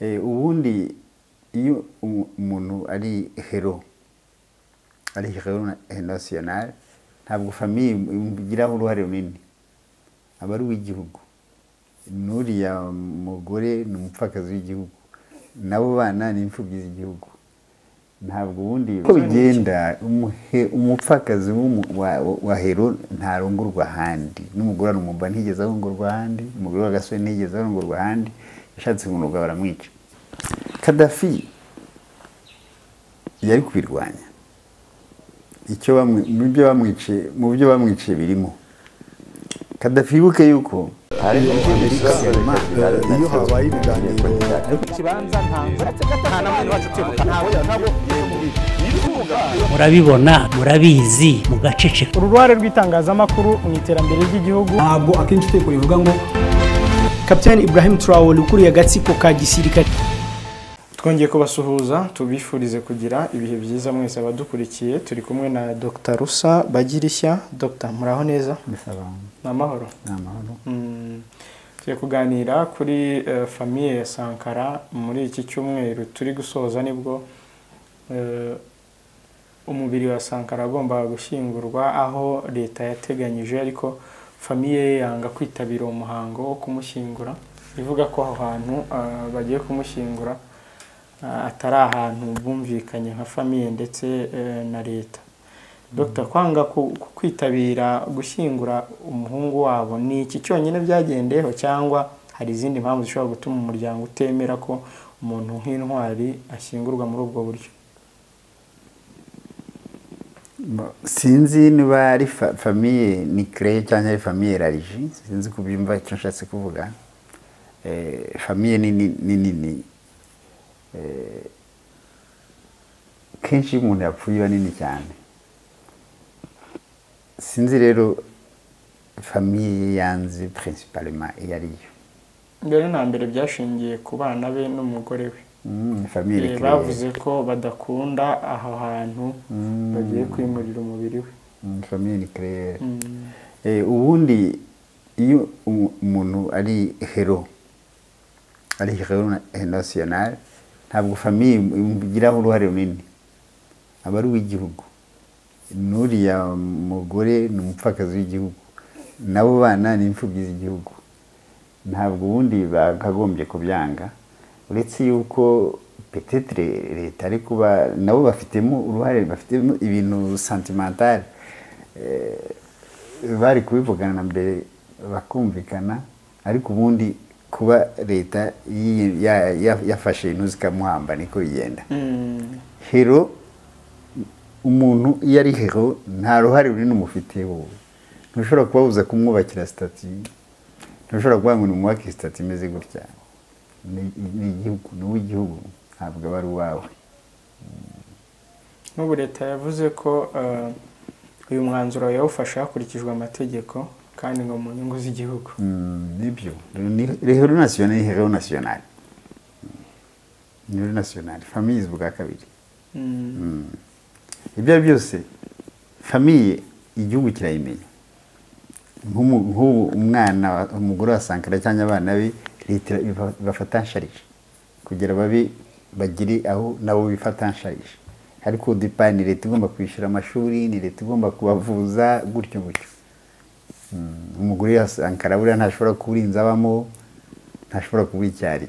Ubundi iyo umuntu ari héros, ari héros national, ntabwo famille imugiraho uruhare runini, aba ari uw'igihugu. N'uriya mugore ni umupfakazi w'igihugu, nabo bana ni imfubyi z'igihugu. Ntabwo ubundi uko bigenda, umupfakazi wa héros ntarongorwa ahandi. N'umugore wa Lumumba ntigeze arongorwa ahandi, umugore wa Gasore ntigeze arongorwa ahandi. Yashatse kumurongora baramwica. Kadafi yari kubirwanya. Icyo mu byo bamwiciye birimo Kadafi. Wibuke yuko Iyo habaye ibiganiro Ikibanza nta na mwene wacu utibuka, ntabwo. Murabibona, murabizi, mugaceceka. Uru ruhare rw'itangazamakuru mu iterambere ry'igihugu. Ntabwo akenshi itegeko rivuga ngo Kapitani Ibrahim Traore ukuriye agatsiko ka gisirikare. Twongeye kubasuhuza, tubifurize kugira ibihe byiza mwese abadukurikiye. Turi kumwe na Dr Rusa Bagirishya. Dr, muraho neza? Ni amahoro? Ni amahoro. Tugiye kuganira kuri famille ya Sankara. Muri iki cyumweru turi gusoza nibwo umubiri wa Sankara wagombaga gushyingurwa aho leta yateganyije, ariko famille ye yanga kwitabira uwo muhango wo kumushyingura, ivuga ko aho hantu bagiye kumushyingura atari ahantu bumvikanye nka famille ndetse na leta. Dr, kwanga kwitabira gushyingura umuhungu wabo, ni iki cyonyine byagendeyeho cyangwa hari izindi mpamvu zishobora gutuma umuryango utemera ko umuntu nk'intwari ashyingurwa muri ubwo buryo? Sinzi niba ari famille nucléaire cyangwa ari famille élargie, sinzi kubyumva icyo nshatse kuvuga. Famille ni nini. Kenshi iyo umuntu yapfuye iba nini cyane. Sinzi rero famille yanze principalement iyo ari yo. Mbere na mbere byashingiye ku bana be n'umugore we. Famille nucléaire. Bavuze ko badakunda aho hantu bagiye kwimurira umubiri we. Famille nucléaire. Ubundi iyo umuntu ari héros, ari héros national, ntabwo famille imugiraho uruhare runini, aba ari uw'igihugu. N'uriya mugore ni umupfakazi w'igihugu, nabo bana ni imfubyi z'igihugu. Ntabwo ubundi bakagombye kubyanga, uretse yuko peut-être leta ari kuba nabo bafitemo uruhare, bafitemo ibintu sentimental. Bari kubivugana na mbere bakumvikana, ariko ubundi kuba leta yafashe ibintu zikamuhamba, niko bigenda. Héros, umuntu iyo ari héros nta ruhare runini umufiteho. Ntushobora kubabuza kumwubakira statue, ntushobora kuvuga ngo nimwubake statue imeze gutya. Ni igihugu, ni uw'igihugu, ntabwo aba ari uwawe. N'ubu leta yavuze ko uyu mwanzuro yawufashe hakurikijwe amategeko kandi ngo mu nyungu z'igihugu. Nibyo. Héros national ni héros national, ni héros national. Famille bwa kabiri. Ibyo ari byose famille igihugu kirayimenya. Nk'ubu umwana umugore wa Sankara cyangwa abana be, leta ibafata en charge kugira babe bagire aho nabo bifata en charge. Ariko depa ni leta igomba kwishyura amashuri, ni leta igomba kubavuza, gutyo gutyo. Umugore wa Sankara buriya ntashobora kubura inzu abamo, ntashobora kubura icyo arya,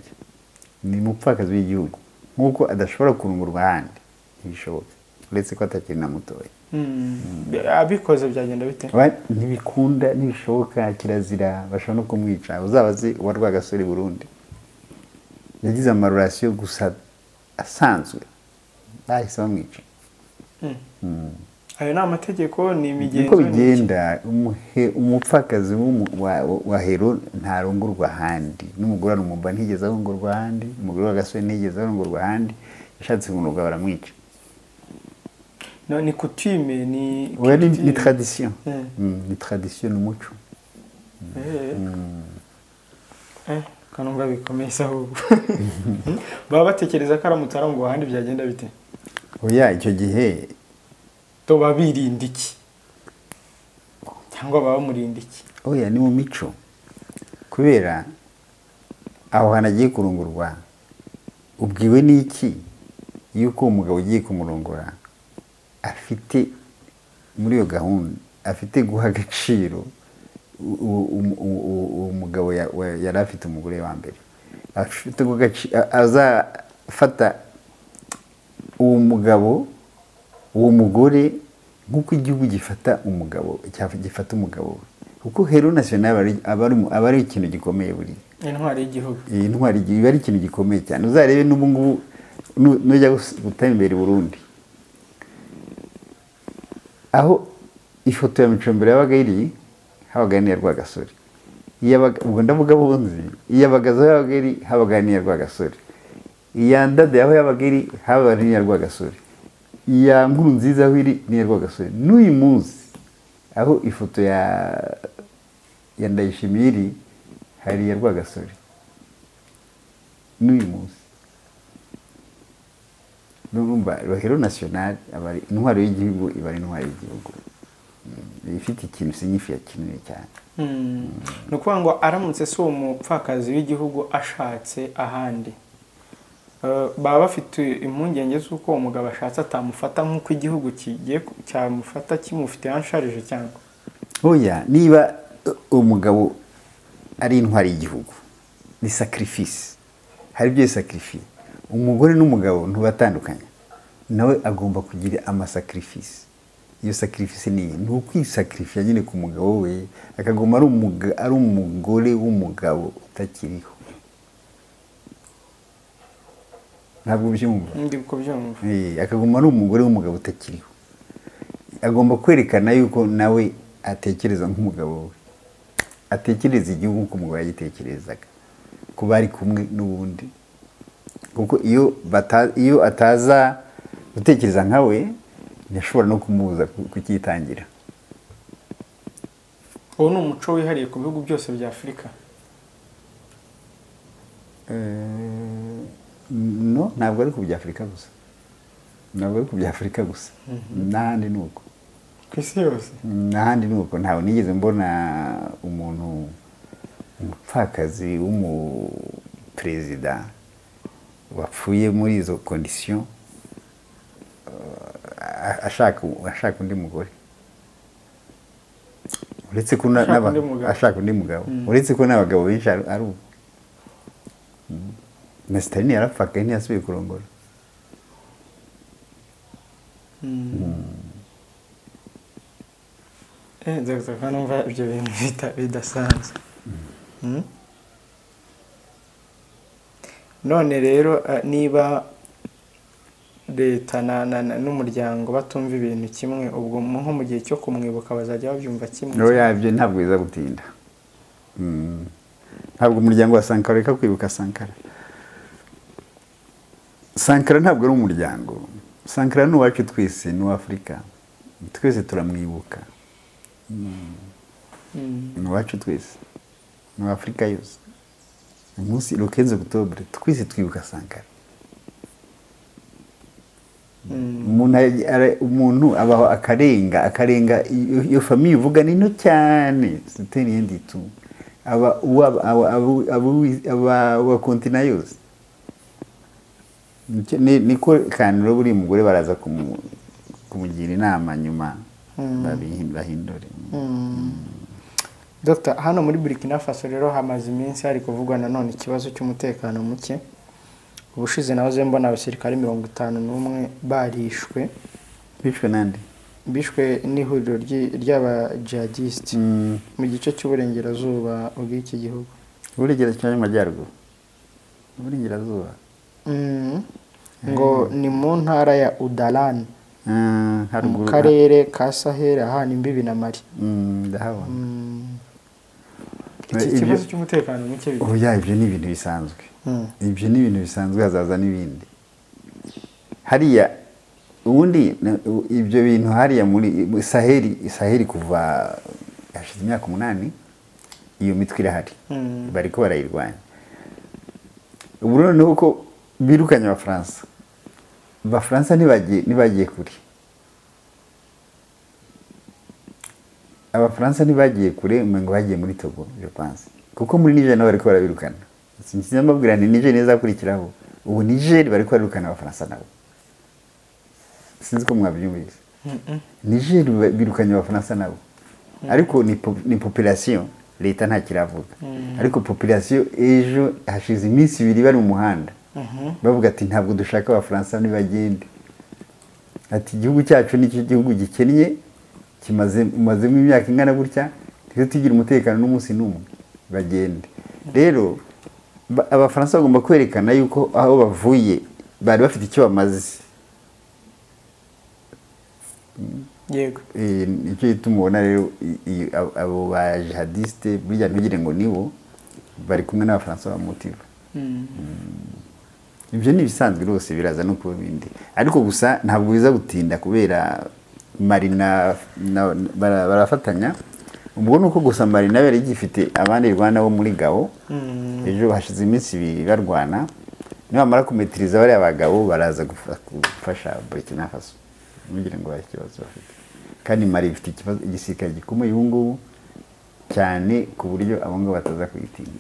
ni umupfakazi w'igihugu. Nk'uko adashobora kurungurwa ahandi, ntibishoboka, uretse ko atakiri na mutoya. Abikoze byagenda bite? Ntibikunda, ntibishoboka, kirazira, bashobora no kumwica. Uzabaze uwa Rwagasore i Burundi, yagize ama relations gusa asanzwe, bahise bamwica. Ayo ni amategeko, ni imigenzo? Niko bigenda. Umupfakazi wa héros ntarongorwa ahandi. N'umugore wa Lumumba ntigeze arongorwa ahandi, umugore wa Gasore ntigeze arongorwa ahandi. Yashatse kumurongora baramwica. No, ni coutume, ni Oya, ni culture. Tradition. Ni tradition, ni umuco. Kanumva bikomeye se. Ahubwo baba batekereza ko aramutse arongowe ahandi byagenda bite? Oya, icyo gihe To birinda iki cyangwa baba bamurinda iki? Oya, ni mu mico, kubera aho hantu agiye kurongorwa. Ubwiwe n'iki yuko umugabo ugiye kumurongora afite muri iyo gahunda, afite guha agaciro umugabo yari afite umugore wa mbere, afite azafata uwo mugabo, uwo mugore nk'uko igihugu gifata umugabo, gifata umugabo we. Kuko hero national aba ari ikintu gikomeye buriya. Intwari y'igihugu. Intwari iba ari ikintu gikomeye cyane. Uzarebe n'ubu ngubu nujya gutembera i Burundi, aho ifoto ya Micombero yabaga iri, habaga n'iya Rwagasore. Ubwo ndavuga bunzi, iya Bagaza yabaga iri, habaga n'iya Rwagasore. Iya Ndade aho yabaga iri, habaga n'iya Rwagasore. Iya Nkurunziza aho iri, n'iya Rwagasore. N'uyu munsi aho ifoto ya Ndayishimiye iri, hari iya Rwagasore. N'uyu munsi urumva hero national aba ari intwari y'igihugu, iba ari intwari y'igihugu ifite ikintu signifiya kinini cyane. Ni ukuvuga ngo aramutse si uwo mupfakazi w'igihugu ashatse ahandi, baba bafite impungenge z'uko uwo mugabo ashatse atamufata nk'uko igihugu kigiye cyamufata kimufite ansharije cyangwa? Oya, niba umugabo ari intwari y'igihugu ni sacrifice, hari ibyo sacrifice. Umugore n'umugabo ntubatandukanye, nawe agomba kugira amasacrifice. Iyo sacrifice ni ukwisacrifice nyine ku mugabo we, akagoma ari umugore w'umugabo utakiriho. Ntabwo ubyumva? Ndi kubyumva. Akagoma ari umugore w'umugabo utakiriho. Agomba kwerekana yuko nawe atekereza nk'umugabo we, atekereza igihugu nk'uko umugabo yagitekerezaga, ko bari kumwe n'ubundi. Kuko iyo ataza gutekereza nkawe, ntashobora no kumubuza kucyitangira. Uwo ni umuco wihariye ku bihugu byose bya Afurika? No, ntabwo ari ku bya Afurika gusa. Ntabwo ari ku bya Afurika gusa. N'ahandi ni uko. Ku isi yose? N'ahandi ni uko. Ntawe nigeze mbona umuntu umupfakazi w'umuperezida wapfuye muri izo condition ashaka undi mugore. Uretse ko ashaka undi mugabo. Uretse ko n'abagabo benshi ari ubu. Na Stalin yarapfakaye ntiyasubiye kurongora. Dr. Numva ibyo bintu bidasanzwe. None rero niba leta n'umuryango batumva ibintu kimwe, ubwo nko mu gihe cyo kumwibuka bazajya babyumva kimwe? Oya, ibyo ntabwo biza gutinda. Ntabwo umuryango wa Sankara reka kwibuka Sankara. Sankara ntabwo ari umuryango. Sankara ni uwacu twese, ni uw'Afurika. Twese turamwibuka. Ni uwacu twese, ni uw'Afurika yose. Umunsi le 15 octobre twese twibuka Sankara. Umuntu abaho akarenga iyo famille uvuga ni nto cyane, c'était rien du tout. Aba aba continent yose. Niko kaniro buri mugore baraza kumugira inama nyuma bahindure. Dr. hano muri Burkina Faso rero hamaze iminsi hari kuvugwa nanone ikibazo cy'umutekano muke. Ubushize nahoze mbona abasirikare 51 barishwe. Bishwe nande? Bishwe n'ihuriro ry'aba jihadiste mu gice cy'uburengerazuba bw'iki gihugu. Uburengerazuba cyangwa amajyaruguru? Uburengerazuba. Ngo ni mu ntara ya Udalan. Mu karere ka Sahel ahana imbibi na Mali. Ndahabona. Iki kibazo cy'umutekano muke bite? Oya, ibyo ni ibintu bisanzwe. Ibyo ni ibintu bisanzwe, hazaza n'ibindi. Hariya ubundi ibyo bintu hariya muri Saheli kuva hashize imyaka 8 iyo mitwe irahari. Bariko barayirwanya. Ubu noneho uko birukanye Abafaransa. Abafaransa ntibagiye kure. Abafaransa ntibagiye kure, ngo bagiye muri Togo, je pense. Kuko muri Niger nabo bariko barabirukana. Sinzi mbabwira nti Niger neza kurikiraho. Ubu Niger bari kwarukana abafaransa nabo, sinzi ko mwabyumvise. Niger birukanye abafaransa nabo, ariko ni population, leta nta kiravuga. Ariko population ejo hashize iminsi ibiri bari mu muhanda bavuga ati ntabwo dushaka abafaransa nibagende, ati igihugu cyacu nicyo gihugu gikennye kimazemo imyaka ingana gutya, ntitugira umutekano n'umunsi n'umwe, bagende. Rero abafaransa bagomba kwerekana yuko aho bavuye bari bafite icyo bamaze. Yego. Nicyo gituma ubona rero abo ba jihadiste burya ntugire ngo nibo bari kumwe n'abafaransa bamotiva. Ibyo ni ibisanzwe rwose, biraza no kuba bindi, ariko gusa ntabwo biza gutinda kubera Mali barafatanya. Ubwo nuko gusa Mali nayo yari igifite abandi Rwanda bo muri Gao, ejo hashize iminsi ibiri barwana, nibamara kumetiriza bariya bagabo baraza gufasha Burkina Faso, ntugire ngo hari ikibazo bafite. Kandi Mali ifite ikibazo igisirikare gikomeye ubu ngubu cyane, ku buryo abo ngabo bataza kuyitinda.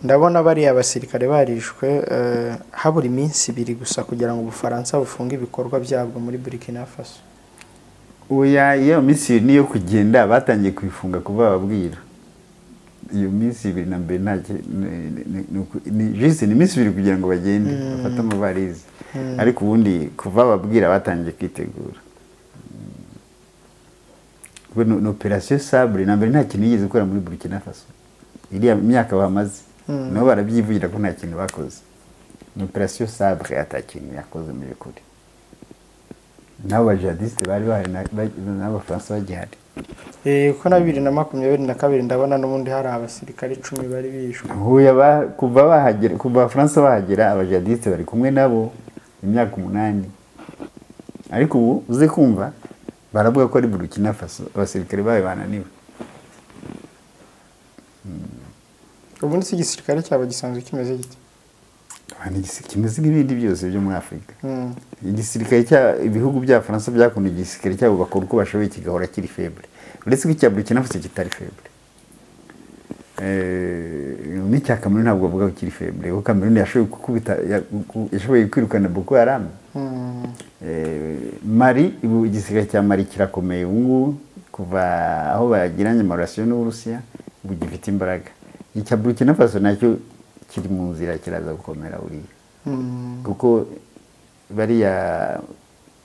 Ndabona bariya abasirikare barishwe habura iminsi ibiri gusa kugira ngo Ubufaransa bufunge ibikorwa byabwo muri Burkina Faso. Oya, iyo minsi ibiri niyo kugenda, batangiye kubifunga kuva bababwira. Iyo minsi ibiri na mbere nta juste ni iminsi ibiri kugira ngo bagende bafate amavarize, ariko ubundi kuva bababwira batangiye kwitegura. Ni operation Sabre na mbere nta kintu yigeze gukora muri Burkina Faso iriya myaka bamaze, nabo barabyivugira ko nta kintu bakoze. Ni operation Sabre ata kintu yakoze mu by'ukuri. Nabo bajihadiste bari bahari n'abafaransa bagihari. Kuko na 2022 ndabona n'ubundi hari abasirikare 10 bari bishwe. Huya kuva bahagera, kuva abafaransa bahagera abajihadiste bari kumwe nabo imyaka 8. Ariko ubu uze kumva baravuga ko ari Burkina Faso abasirikare bayo bananiwe. Ubundi si igisirikare cyabo gisanzwe kimeze gite? Kimeze nk'ibindi byose byo muri Afurika. Igisirikare cya ibihugu bya Faransa byakunda igisirikare cyabo bakora uko bashoboye kigahora kiri faible, uretse ko icya Burkina Faso kitari faible. N'icya Cameroon ntabwo bavuga ko kiri faible, kuko Cameroon yashoboye gukubita, yashoboye kwirukana Boko Haram. Mali, ubu igisirikare cya Mali kirakomeye ubu ngubu kuva aho bagiranye amarasiyo n'Uburusiya, ubu gifite imbaraga. Icya Burkina Faso nacyo kiri mu nzira kiraza gukomera buriya, kuko bariya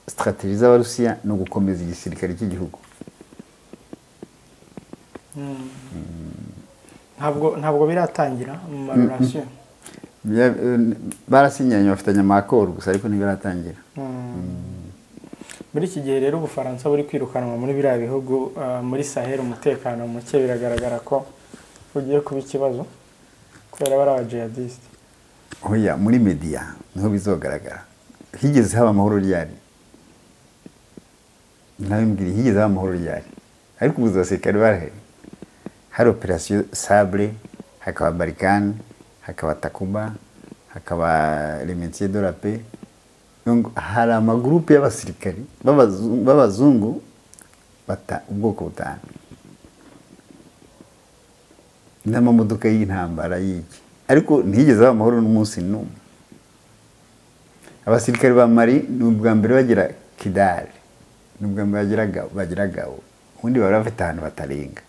strategie z'Abarusiya no gukomeza igisirikare cy'igihugu. Ntabwo biratangira mu marasiyo. Barasinyanye bafitanye amakoro gusa, ariko ntibiratangira. Muri iki gihe rero Ubufaransa buri kwirukanwa muri biriya bihugu muri Sahel, umutekano muke biragaragara ko ugiye kuba ikibazo kubera bari abajihadiste. Oya, muri media niho bizogaragara. Higeze haba amahoro ryari? Nawe mbwira, higeze haba amahoro ryari? Ariko ubu abasirikare barahari. Hari operation Sabre, hakaba Barkhane, hakaba Takuba, hakaba les Métiers de la Paix. Donc hari amagroupe y'abasirikare b'abazungu bata ubwoko butanu n'amamodoka y'intambara y'iki, ariko ntiyigeze haba amahoro n'umunsi n'umwe. Abasirikare ba Mali ni ubwa mbere bagera Kidal, ni ubwa mbere bagira Gao, ubundi bari bafite ahantu batarenga.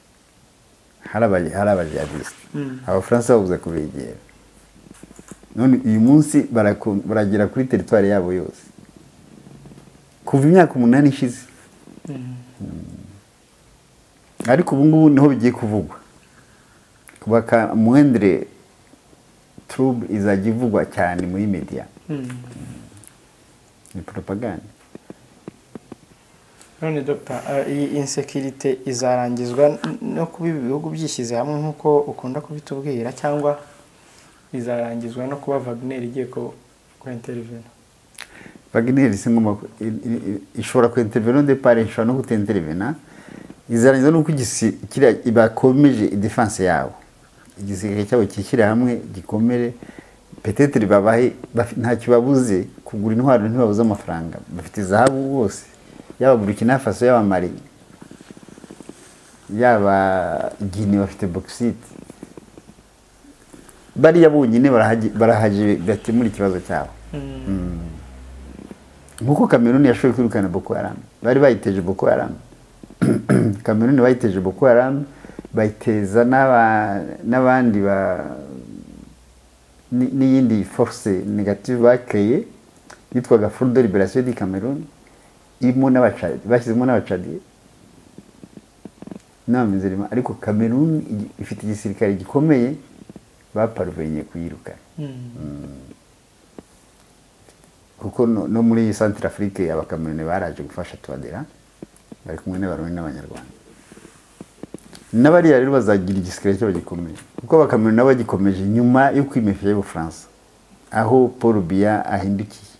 Hari abajihadiste, abafaransa babuza kubegera. None uyu munsi baragera kuri teritwari yabo yose kuva imyaka 8 ishize. Ariko ubu ngubu niho bigiye kuvugwa, baka moindre trouble izajya ivugwa cyane muri media. Ni propaganda. None Dr, iyi insécurité izarangizwa no kuba ibihugu byishyize hamwe nkuko ukunda kubitubwira, cyangwa izarangizwa no kuba Wagner igiye ko intervene? Wagner si ngoma ishobora ku intervene de part, ishobora no kutintervena. Izarangiza nuko kiriya bakomeje defense yabo, igisirikare cyabo kishyira hamwe gikomere, peut-être babahe ntacyo babuze kugura intwaro, ntibabuze amafaranga, bafite zahabu bose, yaba Burkina Faso, yaba Mali, yaba Guinea bafite bauxite. Bariya bonyine barahaje bakemura ikibazo cyabo. Nkuko Cameroon yashoboye kwirukana Boko Haram, bari bayiteje Boko Haram. Cameroon bayiteje Boko Haram, bayiteza n'abandi ba n'iyindi force négative bakeye yitwaga Front de Libération du Cameroun, irimo n'abacadi, bashyizemo n'abacadi n'abamizirima, ariko Cameroon ifite igisirikare gikomeye, baparuvenye kuyirukana. Kuko no muri Centrafrique abakameruni baraje gufasha Touadéra, bari kumwe n'Abarundi n'Abanyarwanda. N'abariya rero bazagira igisirikare cyabo gikomeye, kuko abakameruni nabo bagikomeje nyuma yo kwimefya y'Ubufaransa, aho Paul Biya ahindukiye.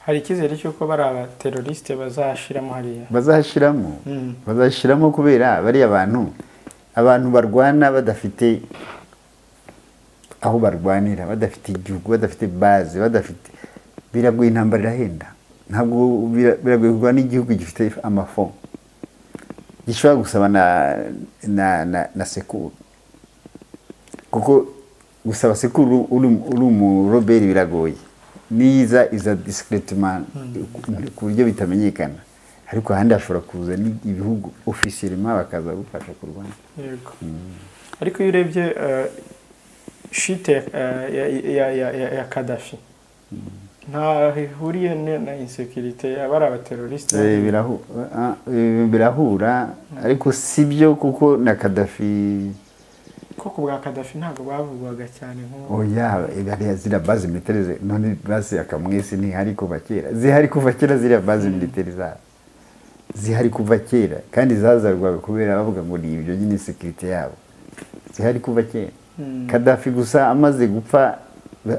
Hari icyizere cy'uko bari abateroriste bazashiramo hariya? Bazashiramo. Bazashiramo kubera bariya abantu barwana badafite aho barwanira, badafite igihugu, badafite base, badafite, biragoye, intambara irahenda. Ntabwo biragoye kurwana n'igihugu gifite amafo gishobora gusaba na sekuru, kuko gusaba sekuru uri umuroberi biragoye, niza iza discretement ku buryo bitamenyekana, ariko ahandi hashobora kuza n'ibihugu officiellement bakaza gufasha kurwana. Yego. Ariko iyo urebye shite ya Gaddafi nta ihuriye na insécurité abari abateroriste. Birahura ariko si byo, kuko na Gaddafi, koko bwa Gaddafi ntabwo bavugwaga cyane nko oya, hariya ziriya base militaire, none base ya Kamwesi ntihari kuva kera, zihari kuva kera ziriya base militaire zabo zihari kuva kera, kandi zazarwaga kubera bavuga ngo ni ibyo nyine sécurité yabo, zihari kuva kera. Gaddafi gusa amaze gupfa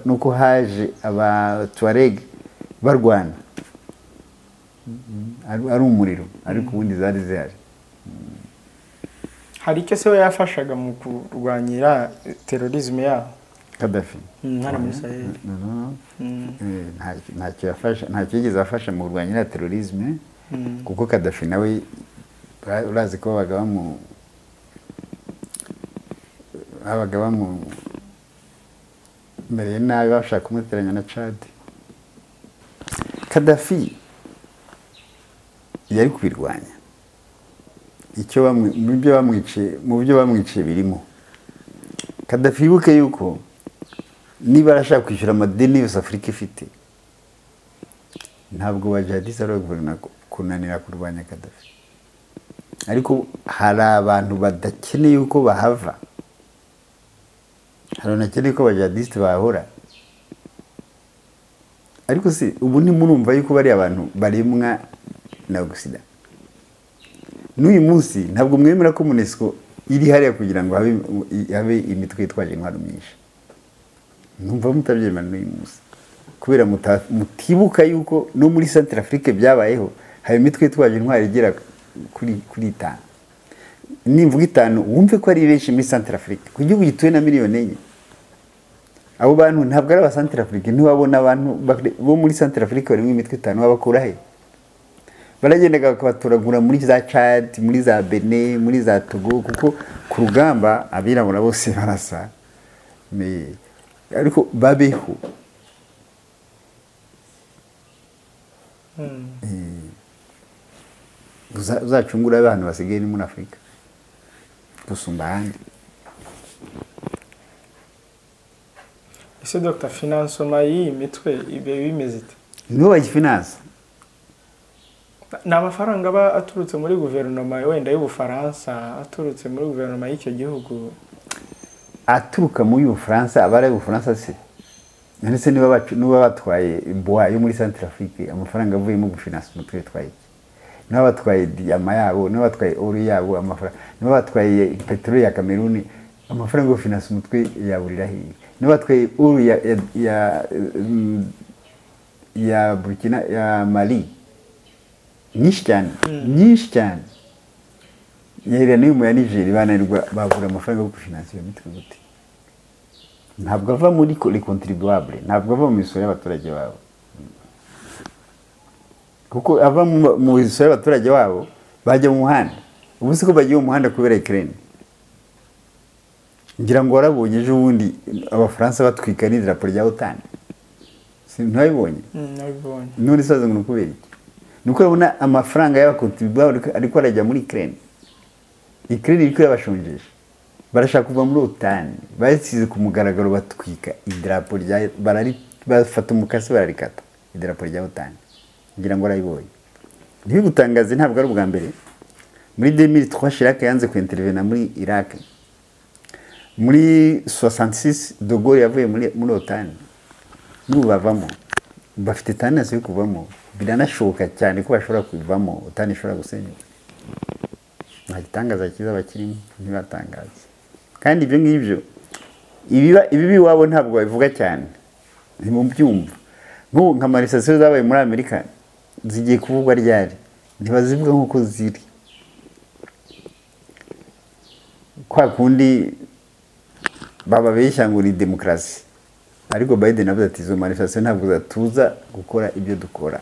nuko haje aba Tuareg barwana ari umuriro, ariko ubundi zari zihari. Hari icyo se we yafashaga mu kurwanyira terrorisme yaho Gaddafi? Hano muri Sahel. Ntacyo yafasha, ntacyo yigeze afasha mu kurwanyira terrorisme, kuko Gaddafi nawe urazi ko babaga bamumereye nabi, bashaka kumuteranya na Chad. Gaddafi yari kubirwanya, icyo mu byo bamwiciye birimo. Gaddafi yibuke yuko niba arashaka kwishyura amadeni yose Afurika ifite, ntabwo ba jihadiste ari kunanira kurwanya Gaddafi, ariko hari abantu badakeneye uko bahava, hari abantu ko abajihadiste bahora. Ariko si ubu ntimurumva yuko bari abantu baremwa na Occident. N'uyu munsi ntabwo mwemera ko MONUSCO iri hariya kugira ngo habe imitwe yitwaje intwaro myinshi. Numva mutabyemera n'uyu munsi, kubera mutibuka yuko no muri Centrafrique byabayeho, hari imitwe yitwaje intwaro igera kuri 5. Nimvuga 5 wumve ko ari benshi muri Centrafrique, ku gihugu gituwe na 4 miliyoni. Abo bantu ntabwo ari aba Centrafrique, ntiwabona abantu bo muri Centrafrique bari mu imitwe 5 babakura he? Baragendaga bakabatoragura muri za Chad, muri za Benin, muri za Togo, kuko ku rugamba abirabura bose barasa, ariko babeho. Uzacungura abantu basigaye ni muri Afurika gusumba ahandi. Ese Dr. Finansoma y'iyi mitwe ibe bimeze ite? Nibo bayifinansa. Ni amafaranga aba aturutse muri guverinoma wenda y'Ubufaransa, aturutse muri guverinoma y'icyo gihugu, aturuka muri Ubufaransa, abari Ubufaransa se ndetse niba batwaye bois yo muri Centrafrique, amafaranga avuyemo gufinansa umutwe witwaye iki? Niba batwaye diyama yabo, niba batwaye oro yabo, amafaranga, niba batwaye peteroli ya Cameroon, amafaranga yo gufinansa umutwe yaburira hehe? Niba batwaye oro ya Burkina, ya Mali, nyinshi cyane, nyinshi cyane, yera n'iyo ya Niger, bananirwa babura amafaranga yo gufinansa iyo mitwe gute? Ntabwo ava muri les contribuables, ntabwo ava mu misoro y'abaturage babo, kuko ava mu misoro y'abaturage babo bajya mu muhanda. Ubu siko bagiye mu muhanda kubera Ukraine. Ngira ngo warabonye ejo bundi Abafaransa batwika n'idarapo rya OTAN. Ntabibonye? Nabibonye. None se ngo kubera iki? Nuko urabona amafaranga y'abakontribuable ariko arajya muri Ukraine. Ukraine iriko irabashonjesha. Barashaka kuva muri OTAN. Basize ku mugaragaro batwika idarapo rya barari bafata umukasi bararikata idarapo rya OTAN. Ngira ngo arayibonye. Ntibigutangaze, ntabwo ari ubwa mbere. Muri 2003 Chirac yanze kwintervena muri Iraq. Muri 66 De Gaulle yavuye muri OTAN. N'ubu bavamo. Bafite tendance yo kuvamo. Biranashoboka cyane ko bashobora kuvamo, OTAN ishobora gusenyuka. Nta gitangaza cyiza bakirimo, ntibatangaze. Kandi ibyo ngibyo ibibi wabo ntabwo babivuga cyane. Ntimubyumva. Nk'ubu nka manifestation zabaye muri Amerika zigiye kuvugwa ryari? Ntibazivuga nk'uko ziri. Kwa kundi bababeshya ngo ni demokarasi. Ariko Biden avuze ati izo manifestation ntabwo zatuza gukora ibyo dukora.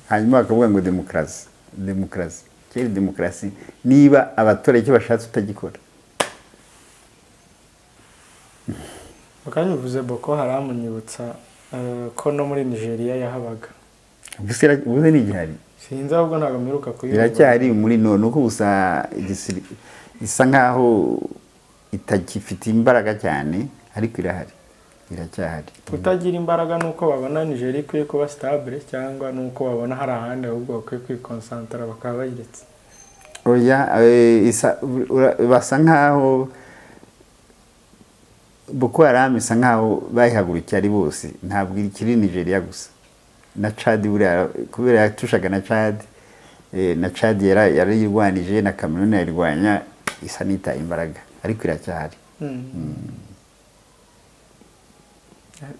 Hanyuma bakavuga ngo demokarasi, demokarasi. Kera demokarasi niba abaturage icyo bashatse utagikora. Bakanyuvuze Boko Haram nyibutsa ko no muri Nigeria yahabaga. Ubuse ni igihari. Sinzi ahubwo ntabwo mperuka kuyumva. Iracyari muri none uko gusa isa nkaho itagifite imbaraga cyane, ariko irahari. Iracyahari. Kutagira imbaraga nuko babona Nigeria ikwiye kuba stable cyangwa nuko babona hari ahandi ahubwo bakwiye kwikonsantara bakaba bayiretse. Oya, basa nkaho Boko Haram isa nkaho bayihagurukiye ari bose, ntabwo ikiri Nigeria gusa. Na Chad buriya kubera yatushaga na Chad, na Chad yarayirwanije na Cameroon yarirwanya, isa nita imbaraga ariko iracyahari.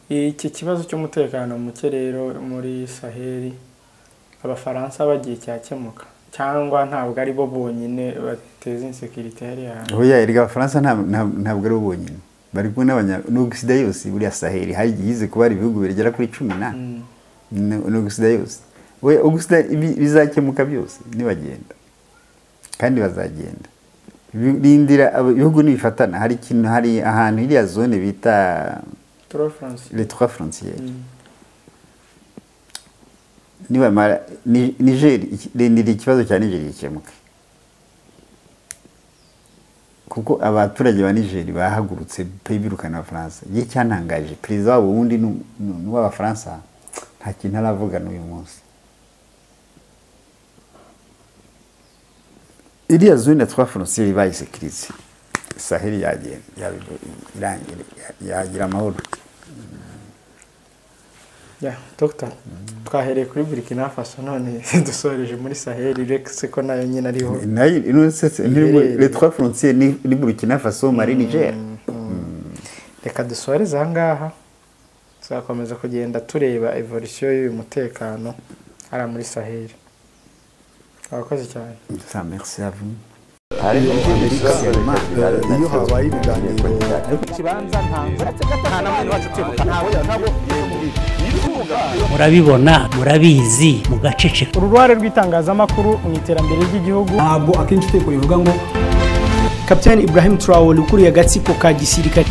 Iki kibazo cy'umutekano muke rero muri Saheli Abafaransa bagiye cyakemuka cyangwa ntabwo ari bo bonyine bateza insécurité hariya? Oya, erega Abafaransa ntabwo ari bo bonyine. Bari kumwe n'Occident yose. Buriya Saheli hagiye kuba ari ibihugu bigera kuri 10 n'Occident yose. Oya, Occident bizakemuka byose nibagenda. Kandi bazagenda. Rindira ibihugu nibifatana. Hari ikintu, hari ahantu iriya zone bita les trois frontières. Nibamara Niger, rindira ikibazo cya Niger gikemuke. Kuko abaturage ba Niger bahagurutse pe birukana Abafaransa. Igihe cyantangaje perezida wabo wundi n'uw'Abafaransa nta kintu aravuga n'uyu munsi. Iriya zone ya trois frontières bayisekirize. Saheli yagira amahoro. Ya, Dr. Twahereye kuri Burkina Faso none dusoreje muri Saheli, uretse ko nayo nyine ariho. Nayo les trois frontières ni Burkina Faso, Mali, Niger. Reka dusoreze aha ngaha. Tuzakomeza kugenda tureba evolution y'uyu mutekano ari muri Saheli. Abakozi cyane. Ça, merci à vous. Iyo habaye ibiganiro murabibona, murabizi, mugaceceka. Uruhare rw'itangazamakuru mu iterambere ry'igihugu. Ntabwo akenshi itegeko rivuga ngo Captain Ibrahim Traoré ukuriye agatsiko ka gisirikare.